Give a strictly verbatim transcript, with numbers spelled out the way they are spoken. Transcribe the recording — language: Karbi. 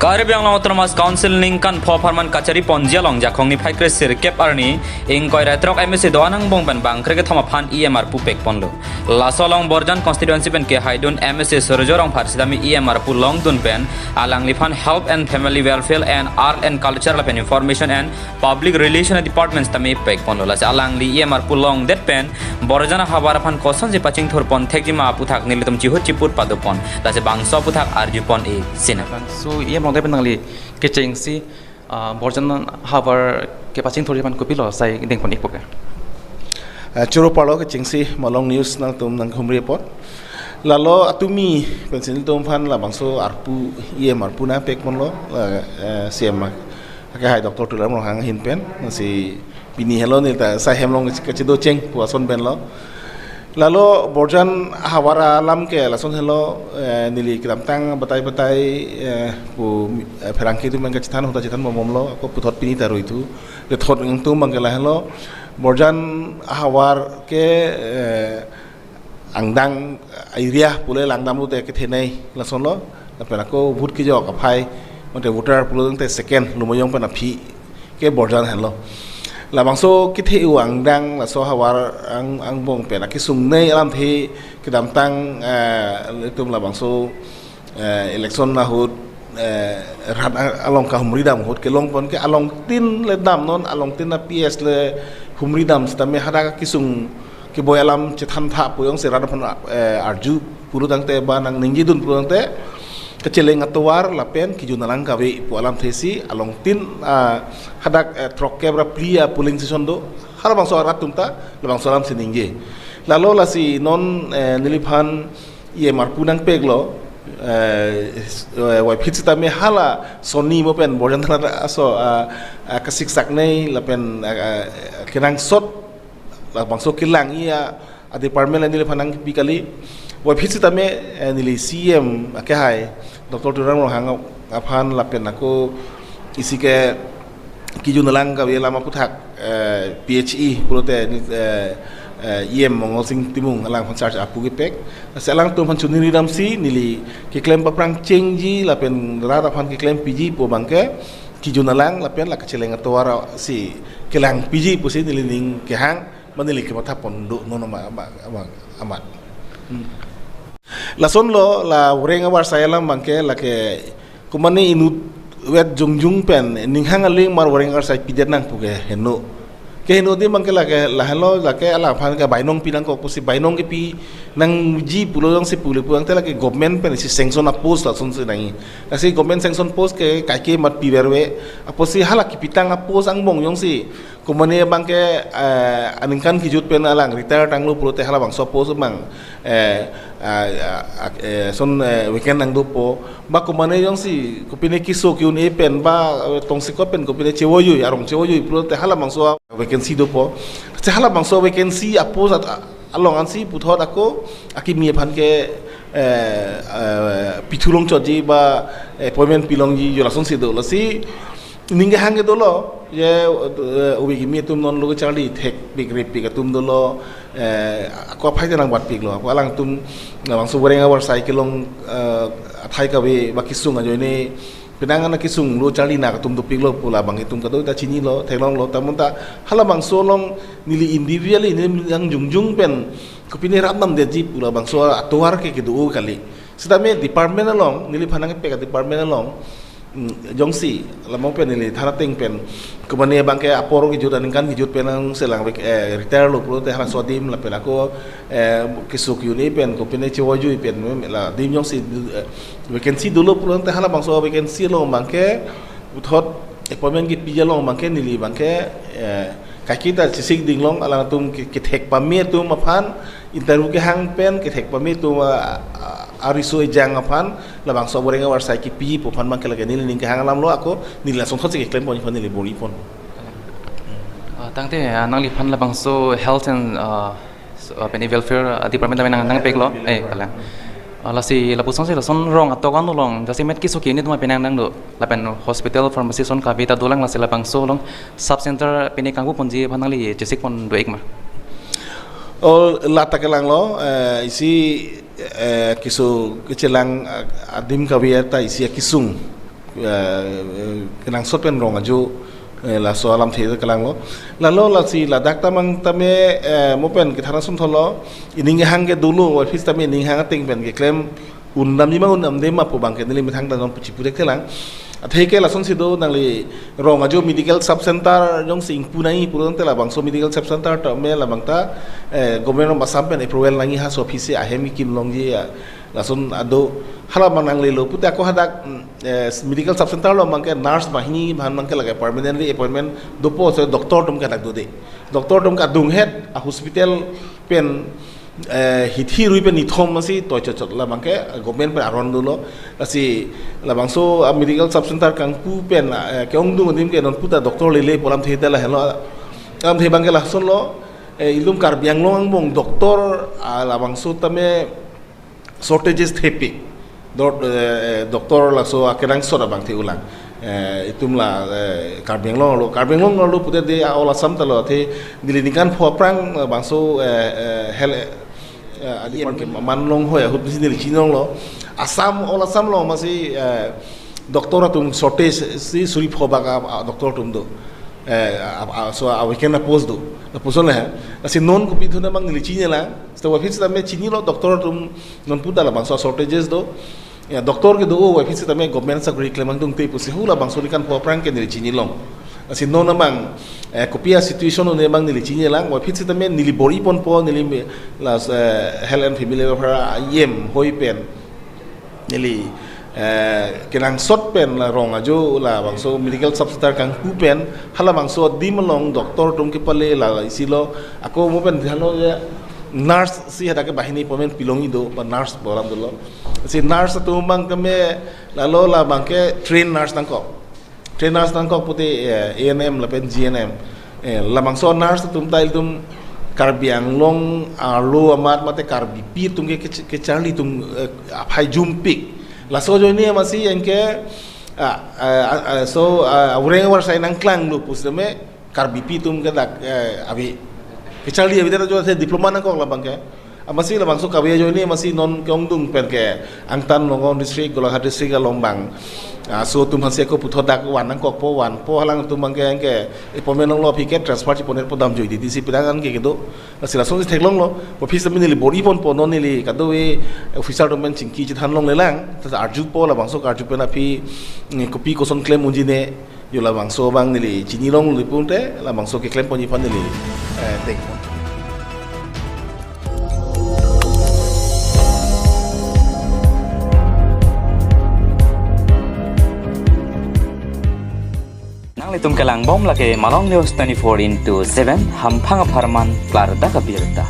Karbi Anglong Autonomous Council ningkan pho apharman kachari ponji along Jakhong niphai kre sirkep arni ingkoi ra throk M A C do-an angbong pen bang kre kethom aphan E M arpu pek ponlo. Laso along Borjan constituency pen kehaidun M A C Surjya Rongphar sitame E M arpu longdun pen alangliphan Health and Family Welfare and Art and Culture lapen Information and Public Relation Department sitame pek ponlo. Lasi alangli E M arpu longdet pen Borjan ahavar aphan kosonsi pachingthur pon thekji ma aputhak nelitum chihut chiput pado pon. Lasi bangso aputhak arju pon-e sinang. So, E M longdet pen nangli kechengsi, ah, Borjan ahavar kepachingthurji aphan kopilo sai deng pon-ikpo ke? Ah, choro parlo kechengsi Malong News nangtum nanghumri apot. Lalo atumi pensi nelitum aphan labangso arpu, E M arpu nangpek ponlo, la, eh, C M akehai Doctor Tuliram Ronghang ahin pen, lasi pini helo neli ta sai hem along kachedo cheng pu ason pen lo. Lalo Borjan ahavar alam ke lason helo, eh, neli kedamtang batai batai, eh, pu, eh, pherangke atum pen kachethan ahut ta chethan bomlo, ako puthot pini ta rui thu. Lethot nangtum abang ke lahelo. Borjan ahavar ke, eh, angdeng area pule langdam lote kethenei lasonlo. Lapen ako vote kejok aphai, mate voter pulo tangte second Lumbajong pen aphi ke Borjan henlo. Labangso kethe-u angdeng laso havar ang, angbong pen akisungnei alamthe kedamtang, eh, itum labangso, eh, election ahut, eh, rat a-, along kahumri dam ahut kelong pon ke along tin le dam non, along tin a P S le humri dam sitame hadak akisung keboi alam chethan tha pu jongsi rat aphan, eh, arju pulo tangte ba nangningjedun pulo tangte kacheleng atovar lapen kejun alang kave pu alamthe si along tin, ah, hadak, eh, throkkep ra phli a polling station do, halabangso arat atum ta labangso alamsi ningje. Lalo lasi non, eh, neliphan E M arpu nangpeklo, eh, s-, eh, waiphit sitame hala Sony mo pen Borjan thana aso, ah, ah, kasiksaknei lapen, ah, ah, kenangsot labangso kelang-i a, a department la neliphan nangpi kali. Waiphit sitame, eh, neli C M akehai Doctor Tuliram Ronghang aphan lapen ako isi ke kejun alang kave alam aputhak, eh, P H E pulote, eh, eh, E M Mongol Sing Timung alangphan charge arpu kepek. Lasi alangtum aphan chuningri damsi neli keklem paphrang chengji lapen rat aphan keklem piji pu abang ke kejun alang lapen la kacheleng atovar si kelang piji pusi neli ning kehang, ma neli kematha pon do non ama, ama, ama, amat. Hmm. Lasonlo la voreng avarsai alam abang ke lake komane inutvet jongjung pen ninghang aling mar voreng avarsai pidet nang pu ke heno. Keheno adim abang ke lake lahelo lake alaphan ke bainong pinangkok pusi bainong kepi nangji pulo jongsi pule pu tangte lake government pen isi sanction a post lasonsi nangji. Lasi government sanction post ke kaike mat piverve apotsi hala kepitang a post angbong jongsi komane abang ke, eh, aningkan kejut pen alang retire tanglo pulote halabangso post abang, eh, ah, ah, ah, eh, son, eh, vacant nangdopo. Ba komane jongsi kopine keso ke-un-e pen ba, eh, tongsekot pen kopine chevoijui, arong chevoijui pulote halabangso vacancy dopo. Te halabangso vacancy a post at-, along ansi puthot ako akimi aphan ke, eh, eh, pithu longchotji ba appointment pilongji jo lasonsi do. Lasi ning kehang ke dolo, je, eh, ove kimi atum non lo kacharli thekpik repik atum dolo, eh, ako aphai te nangbatpiklo, ako alangtum labangso voreng avarsai kelong, eh, athai kave ba kesung ajoine penang ana kesung lo charli nang atum dopiklo pu labang itum kadokave ta chinilo, theklonglo, ta bonta halabangso along neli individually neli nang jongjung pen kopine rat namdetji pu labangso atovar ke kedo kali. Sitame department along, neliphan nangpek a department along, mm, jongsi lamong pen neli thana ateng pen komane abang ke apor kejut aningkan kejut pen nangselang vek-, eh, retire lo pulote halaso adim lapen ako, eh, keso ke-un-e pen kopine chevoijui pen, mm, la adim jongsi, eh, vacancy dolo pulote halabangso vacancy along abang ke puthot appointment kepiji along abang ke neli abang ke, eh, kaike ta chesik dinglong alangtum ke, kethek pame atum aphan interview kehang pen kethek pame atum a, a, ariso ejang aphan labangso voreng avarsai kepi pu aphan abang ke lake neli ning kehang alamlo, ako neli lason thotsi keklem pon aphan neli bor-i pon. Ah, tangte, ah, nangliphan labangso health and, ah, so, ah, pen welfare, ah, department tame nang, nangpeklo, eh, kalang. Ah, lasi lapusonsi lason rong atok anulong jasemet keso ke-unit ma penang nangdo. Lapen hospital, pharmacy son kave ta dolang, lasi labangso along sub center pine kangpu ponji aphan nangli chesik pon do-ik ma? Oh, la ta kelanglo, eh, isi, eh, keso kechelang, ah, adim kave ta isi akesung eh, kenangsot pen rong ajo, eh, laso alamthe kelanglo. Lalo lasi ladak ta mang tame, eh, mo pen kethan ason thotlo, ining hang ke dolo, office tame ining hang ateng pen keklem un damji ma un damde ma pu abang ke neli methang ta non puchi pudek thelang. Athe ke lasonsi do, nangli rong ajo medical sub center jongsi ingpu nangji pu tangte labangso medical sub center tame labang ta, eh, Government of Assam pen approval nangji, ha so office ahem kekim longji, ya. Lason ado, hala abang nanglelo pute ako hadak, mm, eh, medical sub center along abang ke nurse banghini aphan abang ke lake permanently appointment dopo, so doctor atum ke dak dode. Doctor atum ke adunghet a hospital pen, eh, hithi rui pen nithom masi toi chot chot, labang ke government pen aron dolo. Lasi labangso a medical sub center kangpu pen, eh, ke-ongdung adim ke non puta doctor lele pu alamthe ta lahenlo. Alamthe abang ke lasonlo, eh, ilitum Karbi Anglong angbong doctor, ah, labangso tame shortages thepik. Dot, eh, eh, doctor laso akenangsot abang the ulang. Eh, itum la, eh, Karbi Anglong lo, Karbi Anglong lo pute de, ah, all Assam ta lo, athe neli ningkan pho aphrang, eh, bangso, eh, eh, health, eh, eh, department man longhoi ahut si neli chinilo. Assam, all Assam lo masi, eh, doctor atum shortage si suri pho bak a, a, doctor atum do. Eh, a, a, so a vacant post do. Lapuson le ha. Lasi non kopithuna abang neli chinilo. Seta office tame chinilo doctor atum non puta labangso shortages do. Ya, doctor kedo, o office tame government sakori klem angdungte pusi hu labangso ningkan pho aphrang ke neli chinilo. Lasi non abang, eh, kopi a situation un-e abang neli chinilo, office tame neli bor-i ponpo, neli me-, las, eh, Health and Family Welfare E M hoi pen. Neli, eh, kenangsot pen la rong ajo labangso medical sub center kangpu pen, halabangso adim along doctor atum kepale la isi lo, ako mo pen halo ya nurse si hadak ke banghini appointment pilongji do, ba nurse pu alam dolo. Si nurse atum abang tame lalo labang ke train nurse nangkok. Train nurse nangkok pute, eh, A N M lapen G N M. Eh, labangso nurse atum ta ilitum Karbi Anglong arlo amat mate Karbipi atum ke, ke, kecharli atum, eh, aphai jumpik. Laso ajoine masi anke, ah, ah, ah, ah, so, ah, aureng avar sai nangklanglo pusitame Karbipi atum ke dak, eh, ave. Kecharli ave ta jo se diploma nangkok labang ke. Amatsi labangso kave ajoine masi non ke-ongdung pen ke Angtan, Nagaon district, Golaghat district along abang. Ah, so atum aphansi ako puthot dak van nangkokpo, vanpo, halangtum abang ke, ke appointment longlo aphi ke transfer chiponetpo damjoi titi si pidang an ke kedo. Lasi lasonsi theklonglo, office tame neli bor-i ponpo, non neli kadokave officer atum pen chingki chethan longlelang, ta arjupo labangso ke arju pen aphi, mm, kopi koson klem unji ne, jo labangso abang neli chinilo, neli pute labangso keklem ponji aphan neli, eh, dengpon. Nanglitum kelang bom lake Malong News twenty-four into seven, hamphang apharman klardak abirta.